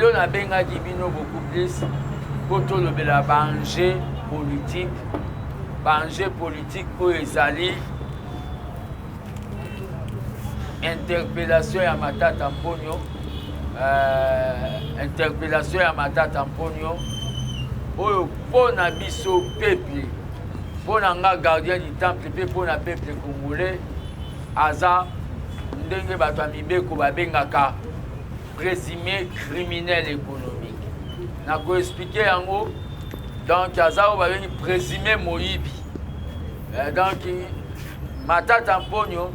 Lelo nabengaki bino beaucoup plus mpo tolobela baenjeu politique, baenjeu politique oyo ezali interpellation ya Matata Mponyo, interpellation ya Matata Mponyo oyo mpo na biso peuple, mpo na nga gardien du temple mpe mpo na peuple congolais, aza ndenge bato ya mibeko babengaka présumé criminel économique. Nakoexplike yango. Donc aza oyo babengi présumé moyibi. Donc Matata Mponyo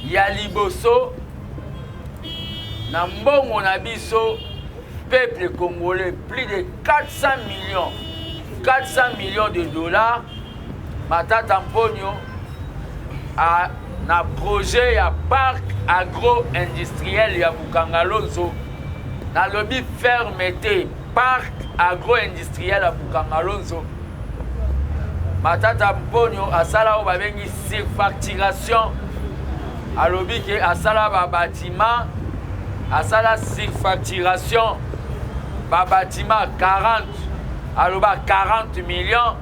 ya liboso na mbongo na biso peuple congolais, plus de 400 millions, 400 millions de dollars, Matata Mponyo a na projet ya parc agro-industriel ya Bukangalonzo. Nalobi ferme te, parc agro-industriel ya Bukangalonzo. Matata Mponyo asala oyo babengi surfacturation. Alobi ke asala ba bâtiment, asala surfacturation ba bâtiment 40, aloba 40 millions,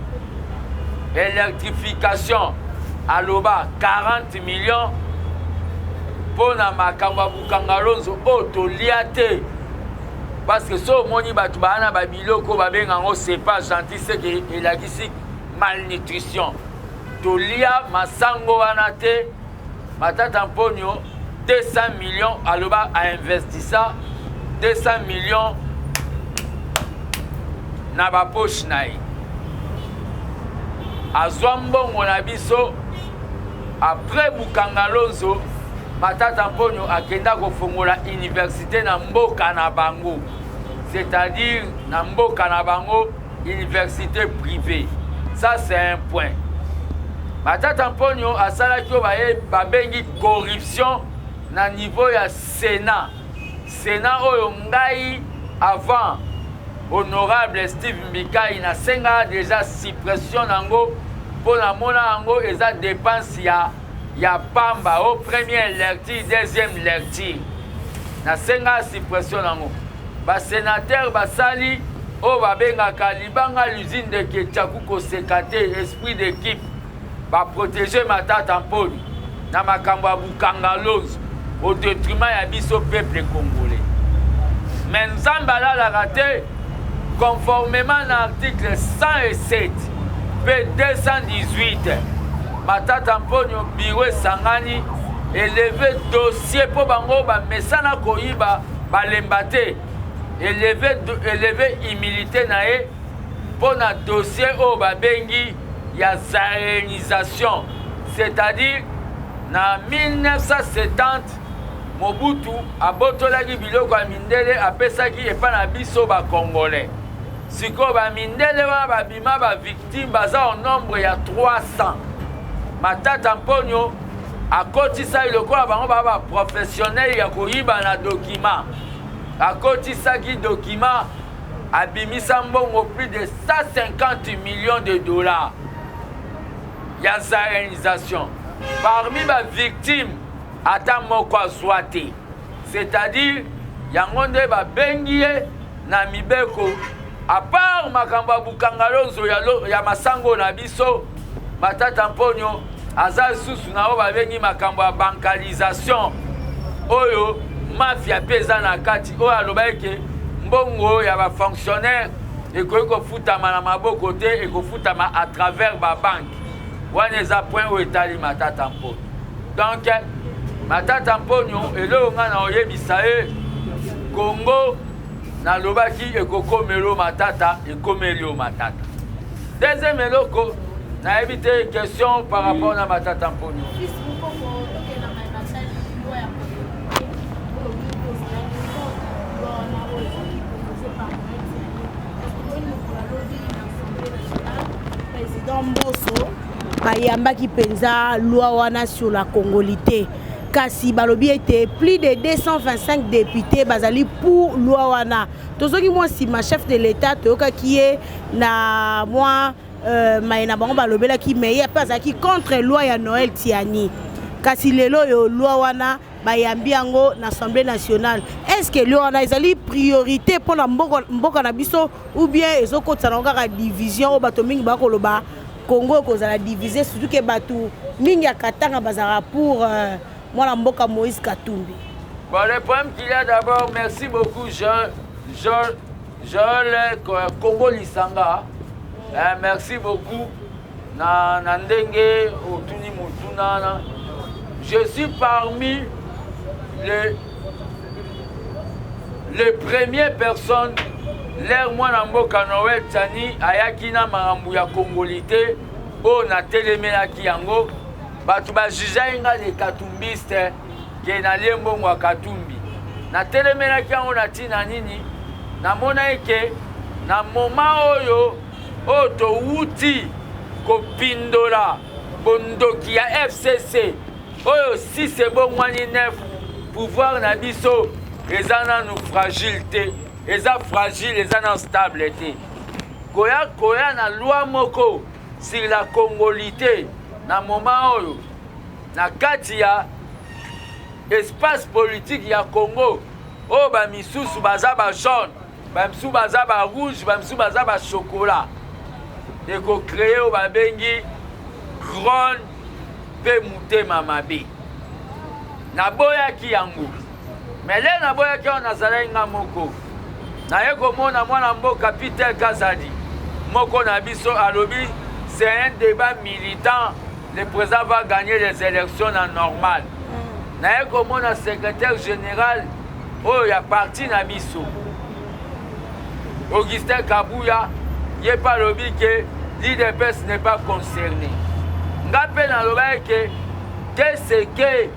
électrification aloba 40 millions mpo na makambo ya Bukangalonzo oyo tolia te. Parce que so omoni bato baa na babiloko babenga yango c'est pas gentil, c'est que elakisi malnutrition. Tolia masango wana te. Matata Mponyo 200 millions aloba ainvestissa 200 millions na bapoche na ye, azwa mbongo na biso. Après Bukangalonzo, Matata Mponyo akenda kofongola université na mboka na bango, c'est-à-dire na mboka na bango université privée. Ça c'est un point. Matata Mponyo asalaki oyo babengi corruption na niveau ya Sénat. Sénat oyo ngai avant honorable Steve Mbikai nasengaka déjà suppression nango mpo namona yango eza dépense ya pamba o première lecture, deuxième lecture. Nasengaka suppression nango. Basénateur basali oyo babengaka libanga l'usine de Ketchaku koseka te, esprit d'équipe, baprotege Matata Mponyo na makambo ya Bukangalonzo au détriment ya biso peuple congolais. Mais Nzambe alalaka te, conformément na article 107 mpe 218, Matata Mponyo bureau esangani eleve dossier mpo bango bamesana koyiba balemba te, eleve humilité na ye mpo na dossier oyo babengi ya zaïrianisation, c'est-à-dire na 1970 Mobutu abotolaki biloko ya mindele, apesaki epai na biso bakongolais. Sikoyo bamindele wana babima bavictime, baza au nombre ya 300. Matata Mponyo akotisaki lokola bango baa baprofessionnel ya koyiba na document, akotisaki document, abimisa mbongo plus de 150 millions de dollars ya zaïrianisation. Parmi bavictime ata moko azwa te, c'est-à-dire yango nde babengi ye na mibeko. À part makambo ya Bukangalonzo ya masango na biso, Matata Mponyo aza lisusu na oyo babengi makambo ya bancalisation oyo mafia mpe eza na kati, oyo alobaki ke mbongo ya bafonctionnaire ekoki kofutama na maboko te, ekofutama à travers babanke. Wana eza point oyo etali Matata Mponyo. Donc Matata Mponyo, eloko ngai na oyebisa ye, Congo nalobaki ekokomelo Matata, ekomeli yo Matata. Deuxième eloko nayebi te, question par rapport na Matata Mponyo. Fils Mukoko, tokenda na matali loi ya congolité oyo mingi ozalaki contre loi wana oyo ezalaki proposé par Noël Tshiani. Parce que oyo mokolo alobi na Assemblée nationale, président Mboso bayambaki mpenza loi wana sur la congolité, kasi balobi ete plus de 225 députés bazali pour loi wana. Tozoki mwa nsima, chef de l'État toyokaki ye na mwa maye na bango balobelaki, mais ye mpe azalaki contre loi ya Noël Tshiani. Kasi lelo oyo loi wana Bayambi yango na Assemblée nationale. Est ce que loi wana ezali priorité mpona mboka na biso ou bien ezokotisa nango kaka division oyo bato mingi bakoloba Congo ekozala divisé, surtout ke bato mingi ya Katanga bazalaka pour mwana mboka Moïse Katumbi? Bon, le problème qu'il y a d'abord, merci beaucoup, Jean, Jean, Joel Congo Lisanga. Merci beaucoup. Na ndenge otuni motuna na. Je suis parmi les premières personnes l'heure mwana mboka Noël Tshiani ayaki na makambo ya congolité oyo natelemelaki yango. Bato bajugeaki nga de katumbiste, ke nalie mbongo ya Katumbi. Natelemelaki yango na ntina nini? Namonaki ke na moment oyo towuti kopindola bondoki ya FCC oyo 6 ebongwani 9, pouvoir na biso eza nanu fragile te, eza fragile, eza na stable te. Koya na loi moko sur la congolité na moment oyo na kati ya espace politique ya Congo oyo bamisusu baza bajaune, bamisusu baza barouge, bamisusu baza bachocolat, ekocréer oyo babengi grogne mpe motema mabe. Naboyaki yango, mais le naboyaki yango, nazalaki nga moko. Naye komona mwana mboka Peter Kazadi moko na biso alobi: "C'est un débat militant, le président va gagner les élections na normal." Naye komona secrétaire général oyo ya parti na biso, Augustin Kabuya, ye mpe alobi ke l'UDPS n'est pas concerné. Nga mpe nalobaki ke qu'est-ce que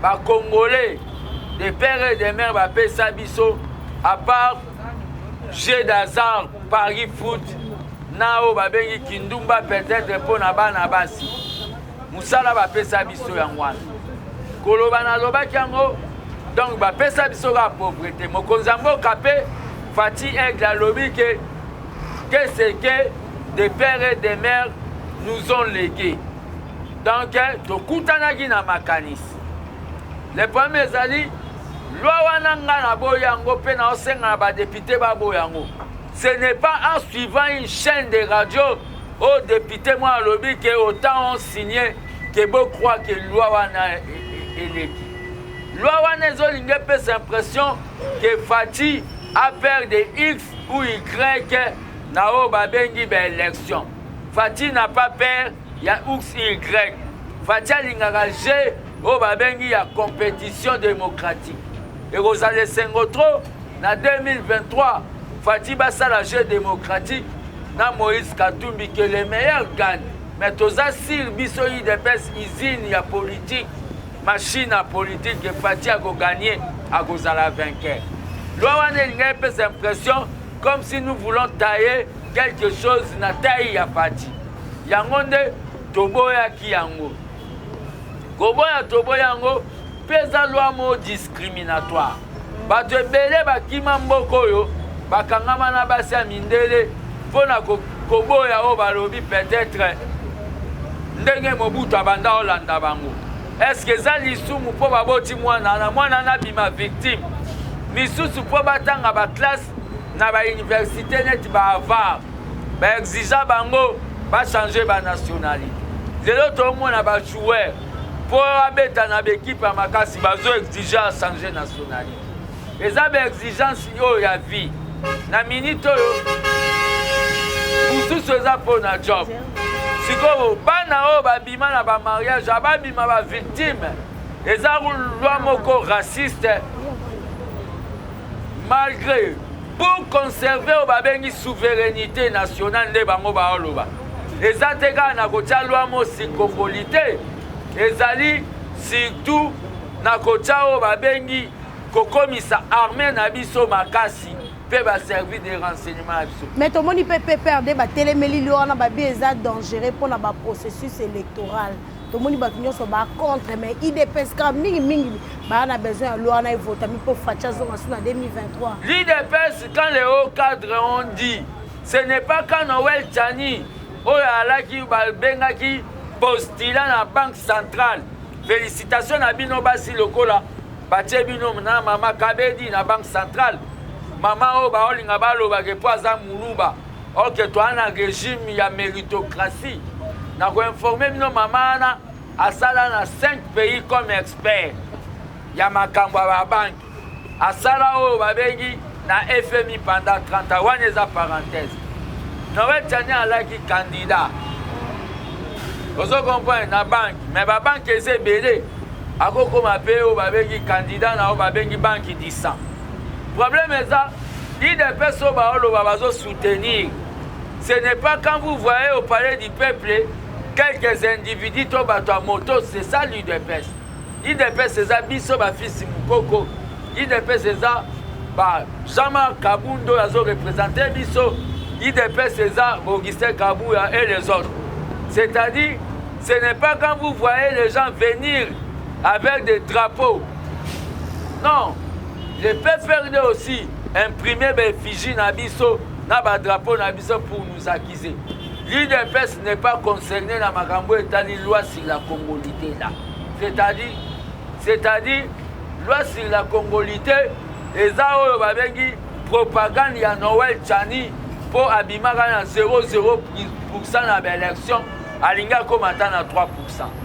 Bacongolais de père et de mère bapesa biso à part jeu d'hasard, pari foot na oyo babengi kindumba, peut-être mpo na bana basi? Mosala bapesa biso yango wana. Koloba nalobaki yango, donc bapesa biso kaka pauvreté. Mokonzi ya mboka mpe Fatshi Aigle alobi ke qu'est-ce que de père et de mère nous ont légué. Donc tokutanaki na makanisi. Le problème ezali loi wana, nga naboyi yango mpe naosenga na badéputés baboya yango. Ce n'est pas en suivant une chaîne de radio oyo député moko alobi ke autant ont signé ke bocroire ke loi wana eleki. Loi wana ezolinga epesa impression ke Fatshi a peur de X ou Y na oyo babengi baélection. Fatshi n'a pas peur ya X, Y. Fatshi alingaka jeu oyo babengi ya compétition démocratique. Ekozala esengo trop na 2023 Fatshi basala jeu démocratique na Moïse Katumbi, que le meilleur gagne. Mais toza sûr, biso UDPS, usine ya politique, machine ya politique, Fatshi akogagner, akozala vainqueur. Loi wana elingai epesa impression comme si nous voulons tailler quelque chose na taille ya Fatshi. Yango nde toboyaki yango. Koboya, toboya yango mpe eza loi moko discriminatoire. Bato ebele bakima mboka oyo, bakangama na basi ya mindele mpo na koboya oyo balobi peut-être ndenge Mobutu abanda olanda bango. Est-ce eza lisumu mpo baboti mwana na mwana na bima victime? Misusu mpo batanga baclasse na bauniversité neti baHarvard, baexiger bango bachanger banationalité. Lelo tomona bajoueur, mpo abeta na baéquipe ya makasi, bazoexiger achanger nationalité. Eza baexigence oyo ya vie na minute oyo. Mosusu eza mpo na job. Sikoyo bana oyo babima na bamariage, ababima bavictime. Eza loi moko raciste. Malgré pour conserver oyo babengi souveraineté nationale, nde bango baoloba eza te kaka na kotia loi mosikongoli te, ezali surtout na kotia oyo babengi kokomisa armée na biso makasi mpe baservice de renseignement na biso. Mais tomoni mpe PPRD batelemeli loi wana, babi eza dangereux mpona baprocessus électoral. Tomoni bato nyonso bacontre, mais UDPS kaka mingimingi baa na besoin ya loi wana evotami mpo Fatshi azonga su na 2023. L'UDPS, quand les hauts cadres ont dit, ce n'est pas quand Noël Tshiani oyo alaki babengaki postulat na Banque centrale. Félicitation na bino basi lokola batie bino na mama Kabedi na Banque Centrale. Mama oyo baolinga balobake mpo aza muluba. Ok, toa na régime ya méritocratie. Na koinforme bino mama wana asala na 5 pays comme expert ya makambo ya babanke. Asala oyo babengi na FMI pendant 30 ans. Wana eza parenthèse. Noël Tshiani alaki candidat. Ozo comprendre na banque, mais ba banque eza ebele. Akokoma pe oyo babengi candidat na oyo babengi banque du sang. Problème eza UDPS oyo baoloba bazo soutenir. Ce n'est pas quand vous voyez au palais du peuple quelques individus to bato ya moto, c'est ça l'UDPS. Udps eza biso ba fils mukoko. Udps eza ba Jean-Marc Kabund oyo azo représenter biso. Udps eza Augustin Kabuya et les autres. C'est-à-dire, ce n'est pas quand vous voyez les gens venir avec des drapeaux. Non, le PPRD aussi imprimer ba effigie na biso na ba drapeau na biso pour nous accuser. L'UDPS n'est pas concerné na makambo etali loi sur la congolité là. C'est-à-dire, c'est-à-dire loi sur la congolité eza oyo babengi propagande ya Noël Tshiani mpo abimaka na 0,0% na baélection alingi akoma ata na 3%.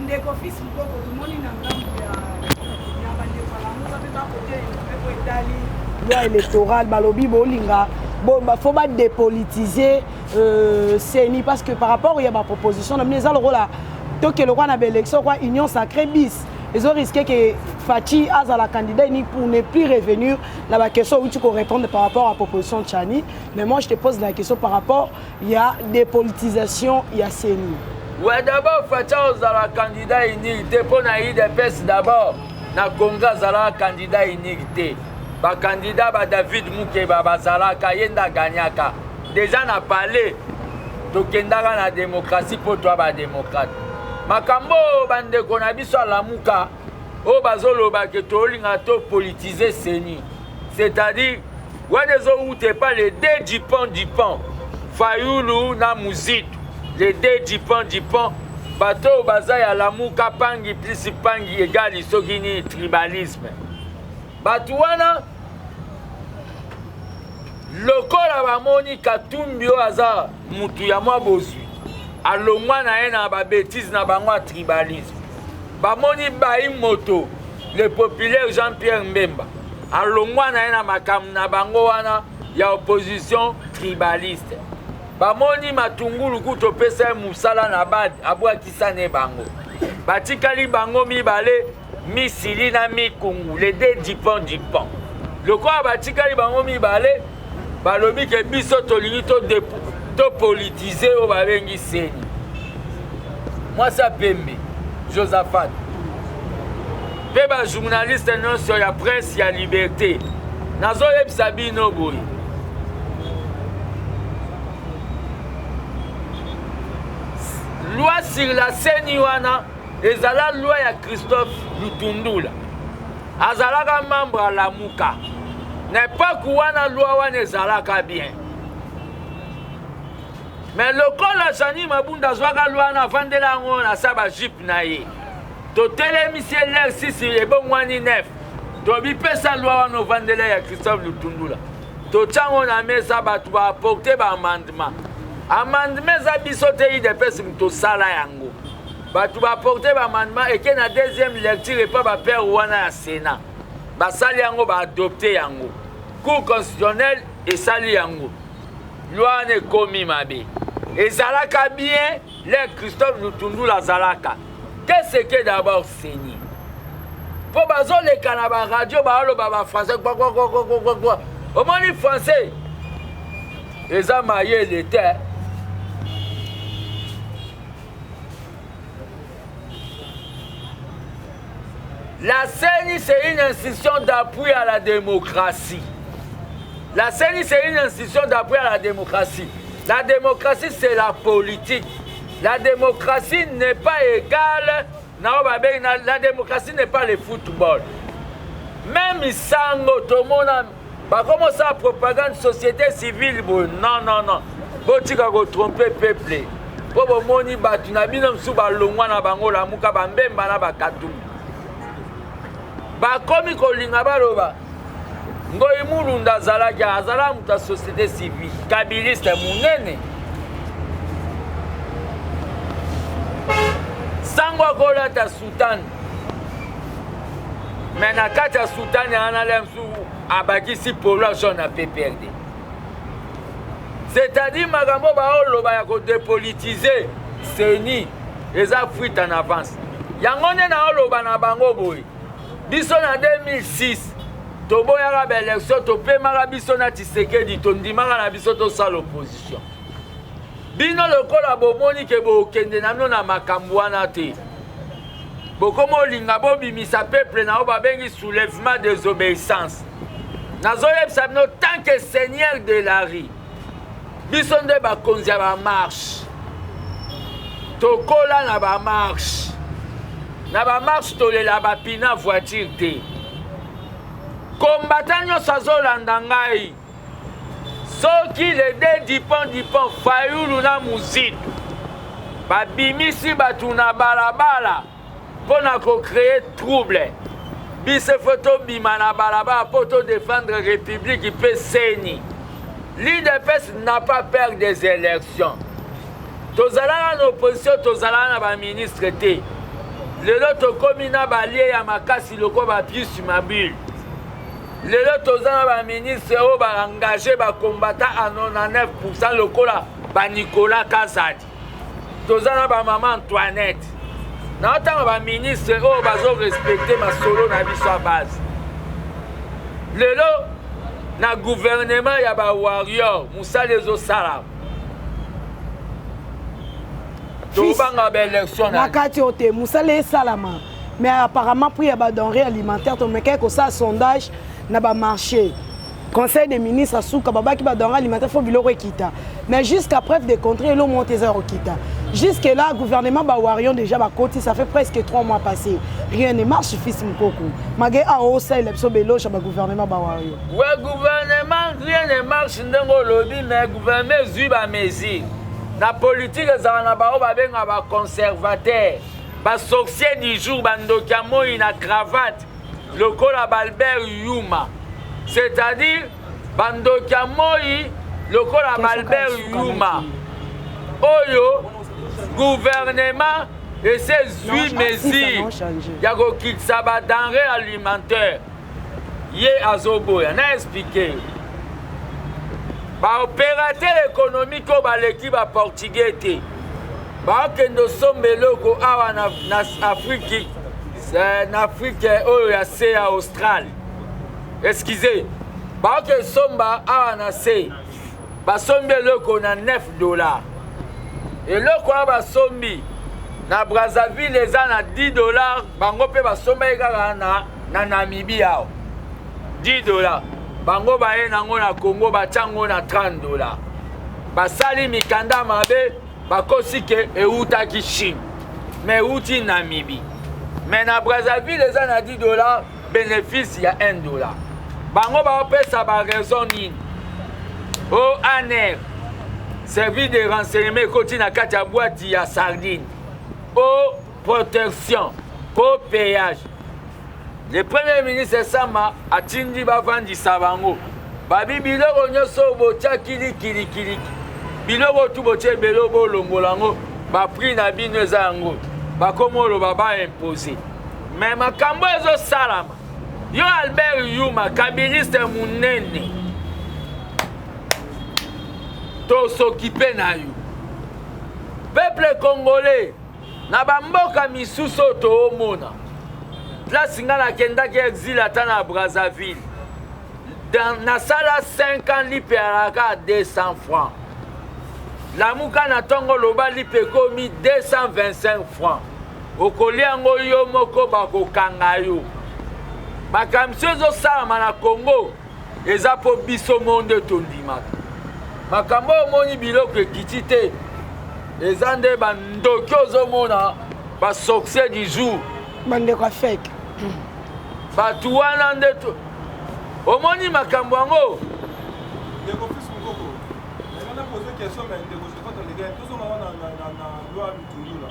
Ndeko fils Mukoko, tomoni na ngambo ya bandeko ya Lamuka mpe bakotelema mpe po etali loi électorale, balobi bolinga faut ba dépolitiser CENI parce que par rapport ya ba proposition na bino eza lokola tokende lokola na baélection kwa union sacrée bis ezo risquer que Fatshi azala candidat unique pour ne plus revenir na ba question outi ko répondre par rapport à proposition Tshiani. Mais moi je te pose la question par rapport ya dépolitisation ya CENI. Ouais, d'abord Fatshi ozala candidat unique te mpo na UDPS. D'abord na Congo azalaka candidat unique te. Bacandidat ba David Mukeba bazalaka, ye nde aganyaka déjà na palais. Tokendaka na démocratie mpo toa badémocrate. Makambo oyo bandeko na biso alamuka oyo bazoloba ke tolinga topolitiser CENI, c'est-à-dire wana ezowuta epa les deux Dupont Dupont, Fayulu na Muzitu, les deux Dupont Dupont, bato oyo baza ya Lamuka, pangi plus pangi egali soki nini, tribalisme. Bato wana lokola bamoni Katumbi oyo aza mutu ya mwa bozwi, alongwa na ye na babêtises na bango ya tribalisme. Bamoni bai moto le populaire Jean-Pierre Mbemba alongwa na ye na makambo na bango wana ya opposition tribaliste. Bamoni Matungulu kutu opesa ye mosala na bad, abwakisa ne bango. Batikali bango mibale, Misili na Mikungu, les deux Dupont Dupont. Lokola batikali bango mibale, balobi ke biso tolingi topolitiser oyo babengi CENI. Mwasi ya pembe Josaphat mpe bajournaliste nyonso ya presse ya liberté, nazoyebisa bino boye: loi sur la CENI wana ezala loi ya Christophe Lutundula, azalaka membre ya Lamuka na époque wana. Loi wana ezalaka bien, mais lokola Jeanine Mabunda azwaka loi wana, avandela yango na sa bajupe na ye, totelemisi ye lere 6 ebongwani 9. Tobipesa loi wana ovandela ya Christophe Lutundula, totyango na mesa, bato baapporter baamendement. Amendement eza biso te, UDPS tosala yango. Bato baapporter baamendement, eke na deuxième lecture epa bapere wana ya Sénat, basali yango, baadopter yango. Cour constitutionnelle esali yango, loi wana ekomi mabe. Ezalaka bien le Christophe Lutundula azalaka. Qu'est-ce que d'abord CENI? Mpo bazoleka na baradio, baoloba bafrançais kwakwakwakwakwa. Omoni, français eza mayele te. La CENI, c'est une institution d'appui à la démocratie. La CENI, c'est une institution d'appui à la démocratie. La démocratie, c'est la politique. La démocratie n'est pas égale. La démocratie n'est pas le football. Même sango tomona bakomosala propagande, société civile boye. Non, non, non, botika kotromper peuple, mpo bomoni bato na bino mosusu balongwa na bango Lamuka, bambemba na bakatumbi. Bakomi kolinga baloba Ngoyi Mulunda azalaki azala moto ya société civile kabiliste monene. Sango akolata soutane me na kati ya soutane wana le mosusu abakisi polo ya jaune ya PPRD. C'est-à-dire makambo baoloba ya kodepolitize CENI eza fuite en avance. Yango nde naoloba na bango boye, biso na 2006 toboyaka baelection, topemaka biso na Tshisekedi, tondimaka na biso tosala opposition. Bino lokola bomoni ke bokende na bino na makambo wana te, bokoma olinga bobimisa peuple na oyo babengi soulèvement désobéissance. Nazoyebisa bino tant que seigneur de la rue, biso nde bakonzi ya bamarche, tokola na bamarche, na bamarche tolela bapina voiture te. Kombata nyonso azolanda ngai, soki le deux dipon dipon Fayulu na Muzitu babimisi bato na balabala mpo na kocree trouble, biso fo tobima na balabala mpo todefendre république mpe CENI. L'UDPS n'a pas peur des élections. Tozalaka na opposition, tozalaka na baministre te. Lelo tokomi na balie ya makasi lokola bapius mabule. Lelo toza na baministre oyo baengage bakombata a 99% lokola baNicolas Kazadi. Toza na bamama Antoinette. Na ntango baministre oyo bazorespecte masolo na biso ya base. Lelo na gouvernement ya bawarrior mosala ezosalama. Tobanga baélection na kati oyo te, mosala esalama. Mais apparemment prix ya badenrée alimentaire, tomekaki kosala sondage na bamarché, conseil des ministres asuka babaki badenrée alimentaire fo biloko ekita, mais jusqu'à preuve de contraire elo moko te eza ya kokita. Jusque là gouvernement bawarrior déjà bakoti, ça fait presque 3 mois passé, rien ne marche. Fils Mokoko mage awa osalela biso beloge ya bagouvernement bawarrior. We gouvernement, rien ne marche ndenge olobi, mais gouvernement ezwi bamesure. Na politike ezala na bao babenga baconservateur, basorcier du jour, bandoki ya moi na cravate lokola balbert Yuma, c'est-à-dire bandoki ya moi lokola balbert Yuma oyo gouvernement ese ezwi mesure ya kokitisa badenrée alimentaire, ye azoboya. Na explike baopérateur économique oyo baleki baportugais te, bakende osomba eloko awa na Afrique, na Afrique oyo ya se ya Australie, excusez, baoke somba awa na se, basombi eloko na 9 $. Eloko wana basombi na Brazzaville eza na 10 $. Bango mpe basombaki kaka na Namibie awa 10 $. Bango baye nango na Congo, batya yango na 30 $. Basali mikanda mabe, bakosi ke eutaki Chine, mais euti Namibie. Mais na Brazzaville eza na 10 $, bénéfice ya 1 $. Bango baopesa baraison nini? O ANR, service de renseignement, ekoti na kati ya boîte ya sardine, o protection, o péage. Le premier ministre Sama atindi bavandisa bango, babi biloko nyonso oyo botya kilikilikilikili, biloko tu botya ebele, bolongola yango, baprix na bino eza yango. Bakomi oloba baimpose, mais makambo ezosalama. Yo Albert Yuma, kabiliste monene, tosokipe na yo. Peuple congolais na bamboka misusu oyo toomona place nga nakendaki exil, ata na Brazzaville nasala 5 ans, lipe alaka 200 francs. Lamuka na ntongo, loba lipe ekomi 225 francs, okolia yango yo moko, bakokanga yo. Makambo so ezosalama na Congo eza mpo biso mo nde tondimaka makambo oyo. Omoni biloko ekiti te, eza nde bandoki ozomona, basorcier du jour. Bandeko ya fake. Bato wana nde omoni makambo yango. Ndeko Fils Mokoko, nga na pose question, mais ndeko Josephat Olege, tozonga wana na loi Lutundula.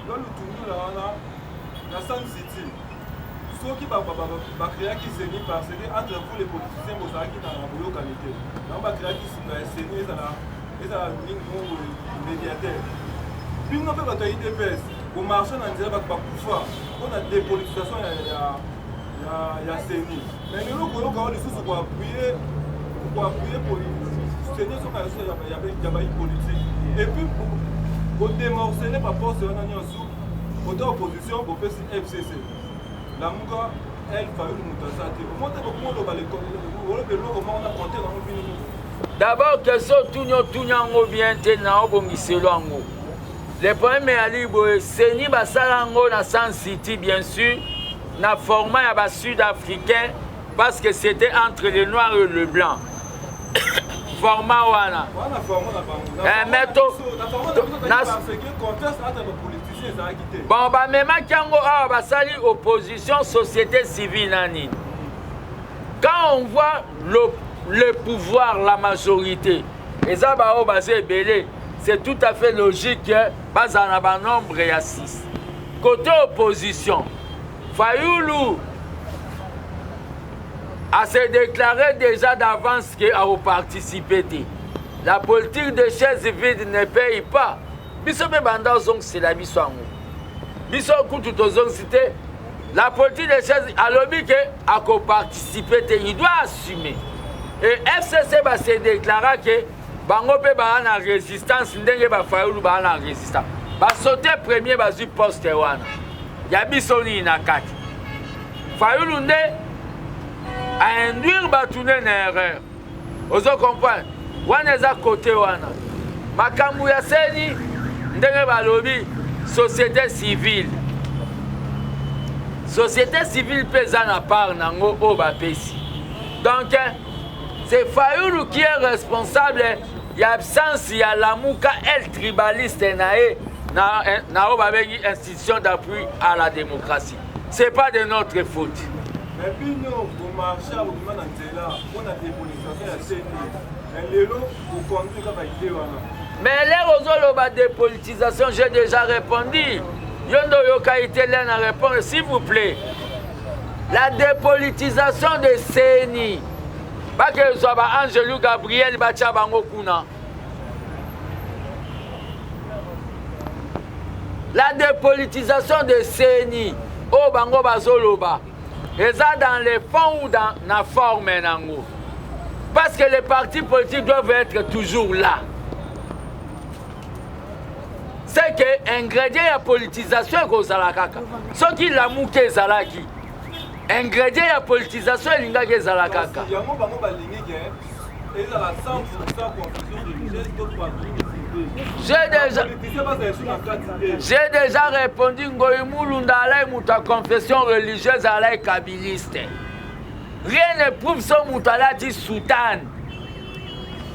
Loi Lutundula wana na Sun City. Soki ba ba creaki CENI parce que entre vous les politiciens bozalaki na boyokani te. Yango ba creaki CENI ezala ezala nini moko boye médiateur. Bino mpe bato ya UDPS bomarche na nzela bato bakufa mpo na dépolitisation ya, ya, ya, ya CENI. Mais lelo koyoka oyo lisusu koappuye koappuye CENI ezoka ya bayi politique et puis kodemorcele baposte wana nyonso kote opposition bopesi FCC. Lamuka El Fayulu moto aza te. Omoni te bokomi oloba oloba eloko moko na compte nango bino moko. D'abord question otuni otuni yango bien te na obongiselo yango. Le problème eyali boye seni basala yango na Sun City bien sûr na format ya ba sud africain parce que c'était entre le noir et le blanc. Format wana. Wana format na bango. Eh, mais to na confiance entre ba politiciens ezalaki te. Bon bamemaki yango awa basali opposition société civile na nini. Quand on voit le, le pouvoir, la majorité, eza baoyo baza ebele, c'est tout à fait logique que bazala na banombre ya 6. Côté opposition, Fayulu a se déclaré déjà d'avance que akoparticipe te. La politique de chaise vide ne paye pas. Biso mpe banda ozongisela biso yango. Biso kutu tozongisi te. La politique de chaise alobi ke akoparticipe te, il doit assumer. Et FCC ba se déclara ke bango mpe baa na résistance ndenge ba Fayulu baa na résistance. Ba saute premier bazwi poste wana. Ya biso nini na kati? Fayulu nde a induire bato nde na erreur. Ozo comprendre? Wana eza kote wana. Makambo ya seni ndenge balobi société civile. Société civile mpe eza na part nango oyo bapesi. Donc c'est Fayulu qui est responsable ya absence ya Lamuka el tribaliste na ye na, na oyo babengi institution d'appui à la démocratie. C'est pas de notre faute. Mais bino bomarche bobima na nzela mpo na dépolitisation ya CENI, mais lelo boconduire kaka idée wana. Mais l'heure ozoloba dépolitisation, j'ai déjà répondu. Yo nde oyokaki te l'heure na répondre, s'il vous plaît. La dépolitisation de CENI, bakezwa ba Angelu Gabriel batya bango kuna. La dépolitisation de CENI, oyo bango bazoloba, eza dans les fonds ou dans na forme nango. Parce que les partis politiques doivent être toujours là. C'est que ingrédient ya politisation ekozala kaka. Soki Lamuka ezalaki, ingrédient ya politisation elingaki ezala kaka. Yango bango balingi ke ezala 100% confession religieuse to parti. J'ai déjà répondu Ngoyi Mulunda alai moto ya confession religieuse alai kabiliste. Rien ne prouve so moto alati soutane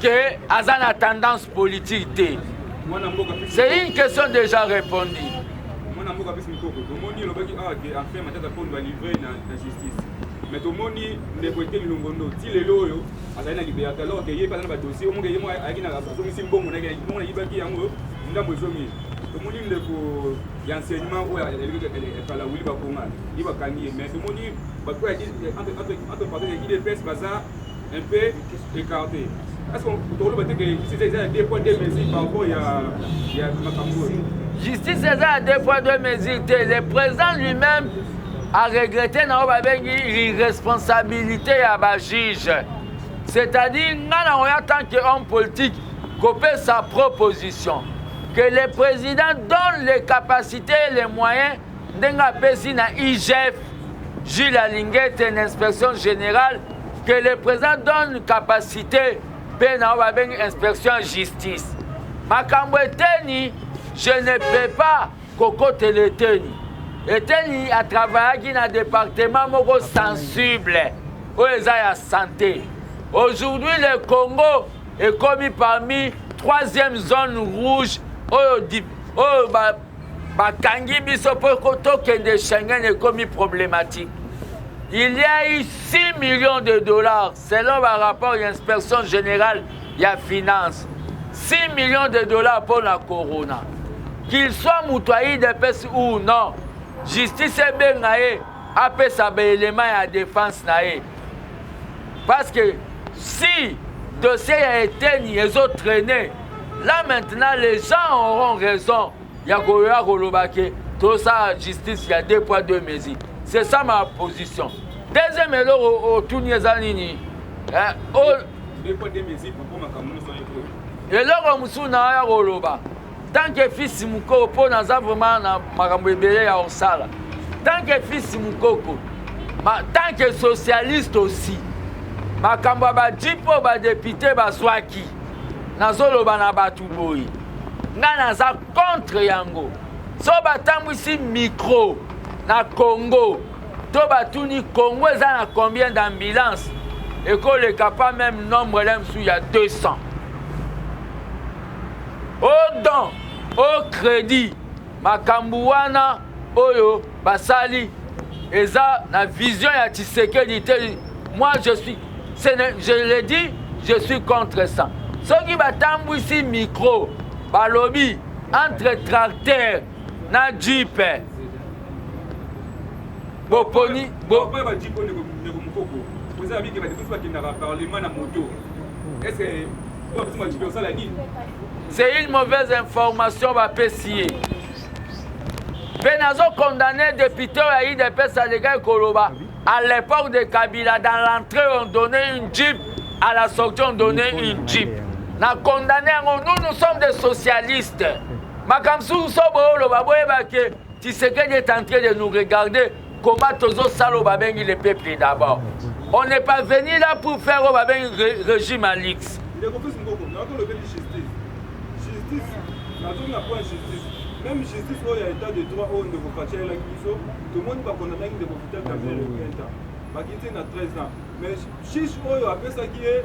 que aza na tendance politique te. C'est une question déjà répondue. Mwana mboka Fils Mukoko, tomoni olobaki awa ke enfin Matata Ponyo ba livre na, na justice. Mais tomoni ndeko Eteni Longondo ti lelo oyo azali na liberté alors que ye mpe aza na ba dossier omonke ye moko ayaki na azongisi mbongo na ye mbongo nayibaki yango ndambo ezongi. Tomoni ndeko ya enseignement oyo ekala Willy Bakonga ye bakangi ye mais tomoni bato oyo entre entre parenthèses ya UDPS baza un peu écarté. Est-ce qu'on tokoloba te que justice eza ya deux poids deux mesures par rapport ya ya makambo oyo? Justice eza ya deux poids deux mesures te. Le président lui-même a regretté na oyo babengi l'irresponsabilité ya ba juge. C'est-à-dire nga na oya tant que homme politique kopesa proposition que le président donne les capacités et les moyens ndenge apesi na IGF Jules Alingete na inspection générale que le président donne capacité mpe na oyo babengi inspection ya justice. Makambo eteni je ne peux pas kokotela eteni. Eteni atravaillaki na département moko sensible oyo eza ya santé. Aujourd'hui le Congo ekomi parmi troisième zone rouge oyo oyo ba bakangi biso mpo tokende Schengen ekomi problématique. Il y a eu 6 millions de dollars selon ba rapport ya inspection générale ya finance. 6 millions de dollars pour la corona. Qu'il soit moto ya UDPS ou non, justice ebenga ye. apesa baelema ya défense na ye, parce que si dossier ya Eteni ezotraîner là, maintenant les gens auront raison ya koya koloba ke tosala justice ya deux poids deux mesures. C'est ça ma position. Deuxième eloko otuni eza nini? Eloko mosusu na ya koloba, tant que fils Mokoko, mpo naza vraiment na makambo ebele ya kosala, tant que fils Mokoko, tant que socialiste aussi, makambo ya bajeep oyo badéputés bazwaki, nazoloba na bato boye: ngai naza contre yango. So batambwisi micro na Congo to batuni Congo eza na combien d'ambulance, ekoleka pas même nombre le mosusu ya 200. Au don, au crédit, makambo wana oyo basali eza na vision ya Tshisekedi te. Moi je suis, je le dis, je suis contre ça. Soki batambwisi micro, balobi entre tracteur na jeep, boponi. Bajeep, ndeko Mokoko, oza bike badéputés bakendaka parlement na moto, est ce que bajeep osala nini? C'est une mauvaise information bapesi ye. Mpe nazocondamner député oyo ya UDPS alekaki koloba: à l'époque de Kabila, dans l'entrée on donnait une jeep, à la sortie on donnait une jeep. Na condamné yango. Nous, nous sommes des socialistes. Makambo susu so boyoloba, boyeba ke Tshisekedi est en train de nous regarder comment tozosala oyo babengi le peuple d'abord. On n'est pas venu là pour faire oyo babengi régime à luxe. Ndeko Fils Mokoko, nakolobeli justice. Justice, nazongi na point justice. Même justice oyo ya état de droit oyo ndeko Fatshi ayelaki biso, tomoni bakondamnaki ndeko Vital Kamerhe 20 ans, bakiti na 13 ans, mais juge oyo apesaki ye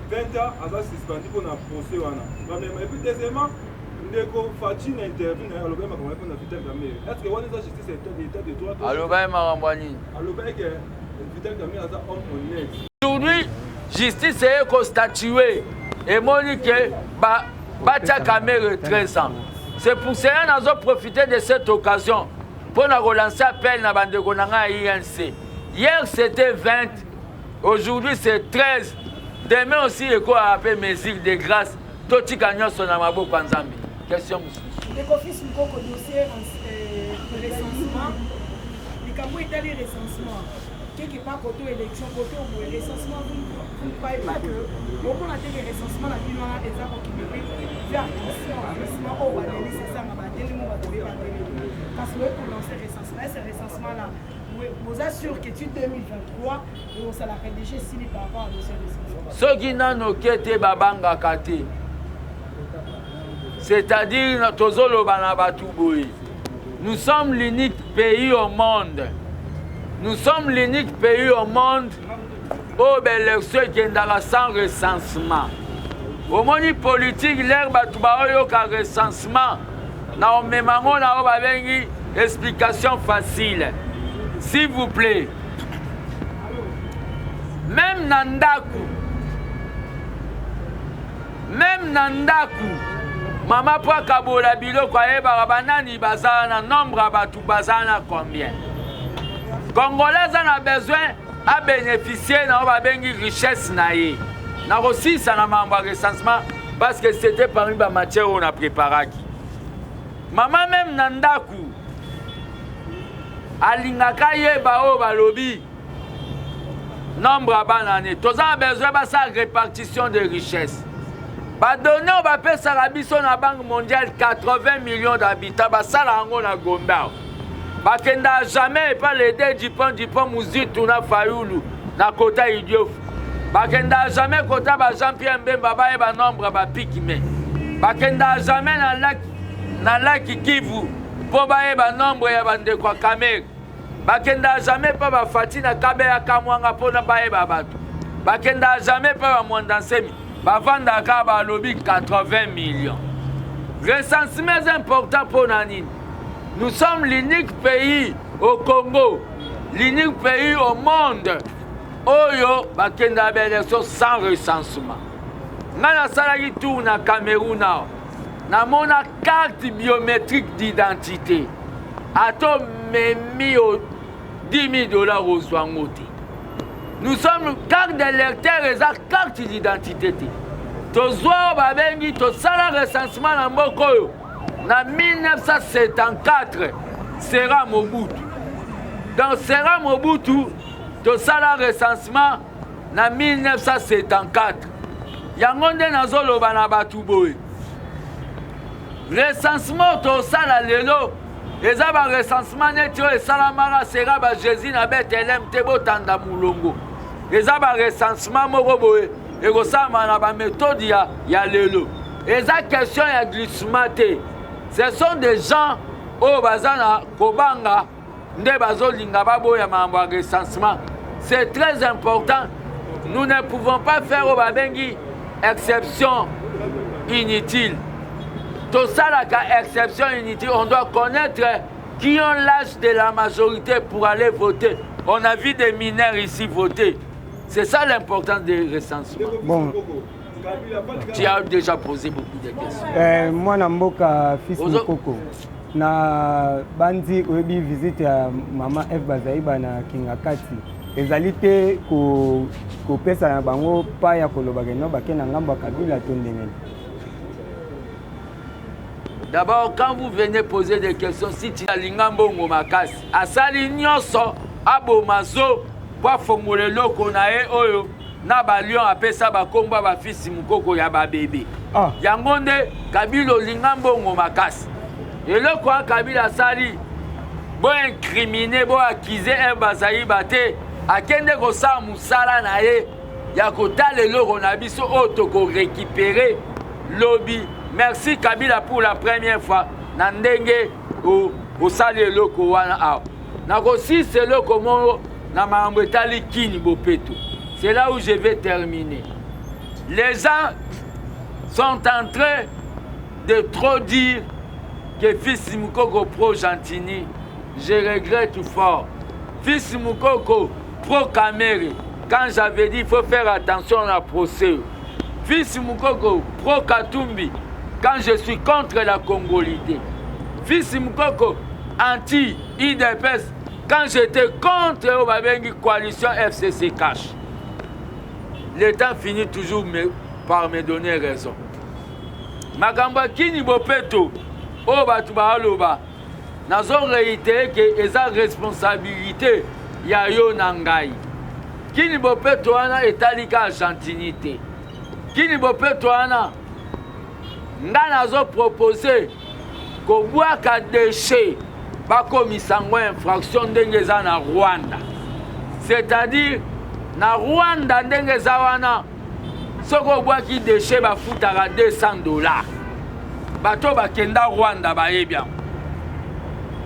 20 ans aza suspendu mpona procès wana, premièrement. Et puis deuxièmement, ndeko Fatshi na interview na ye alobaki makambo mpona Vital Kamerhe. Est ce que wana eza justice ya état de droit? Alobaki makambo ya nini? Alobaki ke Vital Kamerhe aza homme honnête. Aujourd'hui justice eye kostatuer, emoni ke batia Kamerhe 13 ans. C'est pour cela nazoprofiter de cette occasion mpo na kolancer appel na bandeko na ngai ya UNC. Hier c'était 20, aujourd'hui c'est 13, demain aussi ekoyaka mpe mesure de grâce. Totika nyonso na maboko ya Nzambe. Question mosusu? Ndeko Fils Mokoko, dossier recensement, likambo etali recensement, quelque part koto élection, koto boye recensement, vous ne croyez pas que omona te ke recensement na bino wana eza kokende mpe vers glissement, glissement oyo badelisi esanga batelemi, bato oye batelemi, kasi oye kolancer recensement? Est ce recensement là, boza sûr que ti 2023 ekosalaka déjà esili par rapport à dossier recensement? Soki nano oke te, babangaka te. C'est-à-dire tozoloba na bato boye: nous sommes l'unique pays au monde, nous sommes l'unique pays au monde oyo baélection ekendaka sans recensement. Omoni politique, l'heure bato baoyoka recensement na omema yango na oyo babengi explication facile, s'il vous plaît. Même na ndako, même na ndako, mama mpo akabola biloko ayebaka banani baza na nombre ya bato, baza na combien. Congolais aza na besoin abénéficie na oyo babengi richesse na ye. Nakosilisa na makambo ya recensement parce que c'était parmi bamatière oyo na préparaki. Mama même na ndako alingaka yeba oyo balobi nombre ya bana ne. Toza na besoin basala répartition de richesse. Badonnées oyo bapesaka biso na Banque mondiale, 80 millions d'habitants, basala yango na Gombe awa. Bakendaka jamais epa lede Dupont, Dupont, Muzitu na Fayulu na kota Idiofu. Bakendaka jamais kota ba Jean Pierre Mbemba bayeba nombre bapygmées. Bakendaka jamais na lac Kivu mpo bayeba nombre ya bandeko ya Kamerhe. Bakendaka jamais mpa bafati na Kabeya Kamwanga mpona bayeba bato. Bakendaka jamais mpa bamwanda Nsemi. Bavandaka kaka, balobi 80 millions. Recensement eza important mpo na nini? Nous sommes l'unique pays au Congo, l'unique pays au monde oyo bakendaka baélection sans recensement. Ngai nasalaki tour na Cameroun awa, namona carte biométrique d'identité, ata omemi. 10 000 dollars ozwa yango te. Nous sommes carte d'électeur, eza carte d'identité te. Tozwa oyo babengi, tosala recensement na mboka oyo na 1974, sera Mobutu. Donc sera Mobutu, tosala recensement na 1974. Yango nde nazoloba na bato boye, recensement tosala lelo eza barecensement neti oyo esalamaka sera baJésus na Bethlem te, botanda molongo. Eza barecensement moko boye ekosalama na baméthode ya lelo. Eza question ya glissement te. Ce sont des gens oyo baza na kobanga nde bazolinga baboya makambo ya recensement. C'est très important. Nous ne pouvons pas faire oyo babengi exception inutile. Tosalaka exception inutile, on doit connaître qui ont l'âge de la majorité pour aller voter. On a vu des mineurs ici voter. C'est ça l'importance des recensements. Bon. Tu as déjà posé beaucoup de questions. Mwana mboka Fils Mokoko, na bandi oyebi visite ya mama Eve Bazaiba na Kingakati ezali te kopesa na bango pa ya koloba keno bake na ngambo ya Kabila to ndenge? D'abord, quand vous venez poser des questions, si tu alinga mbongo makasi, asali nyonso aboma zo po afongola eloko na ye oyo na balion, apesa bakombo ya bafils Mokoko ya babebe. Yango nde Kabila olinga mbongo makasi. Eloko wana Kabila asali, boincriminer, boaccuser Eve Bazaiba te. Akende kosala mosala na ye ya kotala eloko na biso oyo tokorécupérer lobi. Merci Kabila pour la première fois na ndenge osali eloko wana. Awa nakosisa eloko moko na makambo etali Kin bopeto. C'est là où je vais terminer. Les gens sont en train de trop dire que Fils Mukoko pro Gentini. Je regrette fort. Fils Mukoko pro Kamere, quand j'avais dit il faut faire attention à procès. Fils Mukoko pro Katumbi, quand je suis contre la congolité. Fils Mukoko anti UDPS, quand j'étais contre oyo babengi coalition FCC Cash. Le temps finit toujours par me donner raison. Makambo ya Kin bopeto oyo bato baaloba, nazo réitérer ke eza responsabilité ya yo na ngai. Kin bopeto wana etali ka Gentini te. Kin bopeto wana, ngai nazopropose kobwaka déchet, bakomisa yango infraction ndenge eza na Rwanda. C'est-à-dire na Rwanda ndenge eza wana, soki obwaki déchet, bafutaka 200 $. Bato bakenda Rwanda bayebi yango.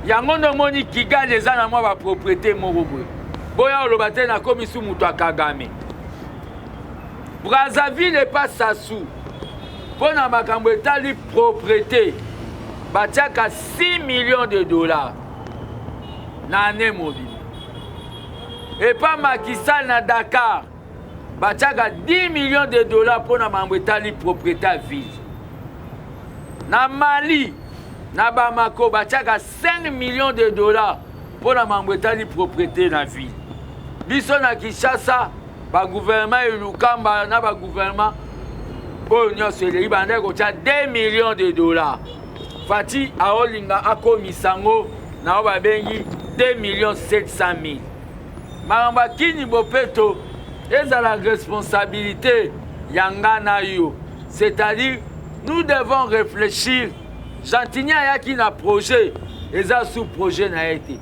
Yango nde omoni Kigali eza na mwa bapropriété moko boye. Boya oloba te nakomi su moto ya Kagame. Brazzaville epa Sassou, mpo na makambo etali propriété, batiaka 6 millions de dollars na année mobimba. Epa Macky Sall na Dakar, batiaka 10 millions de dollars mpo na makambo etali propriété ya ville. Na Mali, na Bamako, batiaka 5 millions de dollars mpo na makambo etali propriété na ville. Biso na Kinshasa, bagouvernement elukamba na bagouvernement oyo nyonso eleki, bandaki kotia 2 millions de dollars. Fatshi aolinga akomisa yango na oyo babengi 2 millions 700 000. Makambo ya Kin bopeto ezala responsabilité ya nga na yo, c'est-à-dire nous devons réfléchir. Gentini ayaki na projet, eza sous projet na ye te.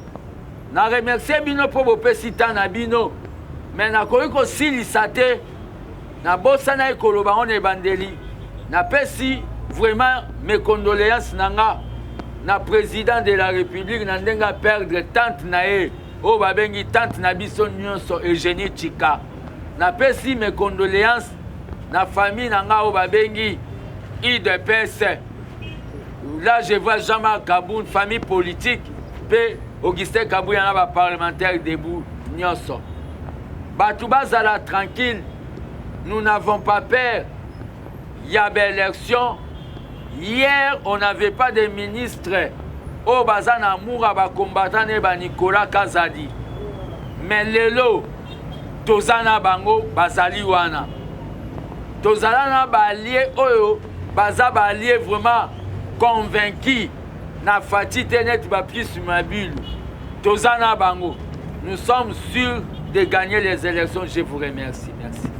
Na remercie bino mpo bopesi temps na bino, me nakoki kosilisa te. Nabosana koloba ngo na ebandeli. Napesi vraiment mes condoléances na nga na président de la République na ndenge aperdre tante na ye oyo babengi tante na biso nyonso, Eugénie Chika. Napesi mes condoléances na famille na nga oyo babengi UDPS. Là, je vois Jean-Marc Kabund, famille politique, mpe Augustin Kabuya na baparlementaire debout nyonso. Bato bazala tranquille, nous n'avons pas peur ya baélection. Hier, on n'avait pas de ministre oyo baza na amour ya bacombattant ne baNicolas Kazadi. Mais lelo toza na bango, bazali wana. Tozala na baalliés oyo baza baalliés vraiment convaincu na Fatshi te, neti bapius Mabilu. Toza na bango, nous sommes sûrs de gagner les élections. Je vous remercie, merci.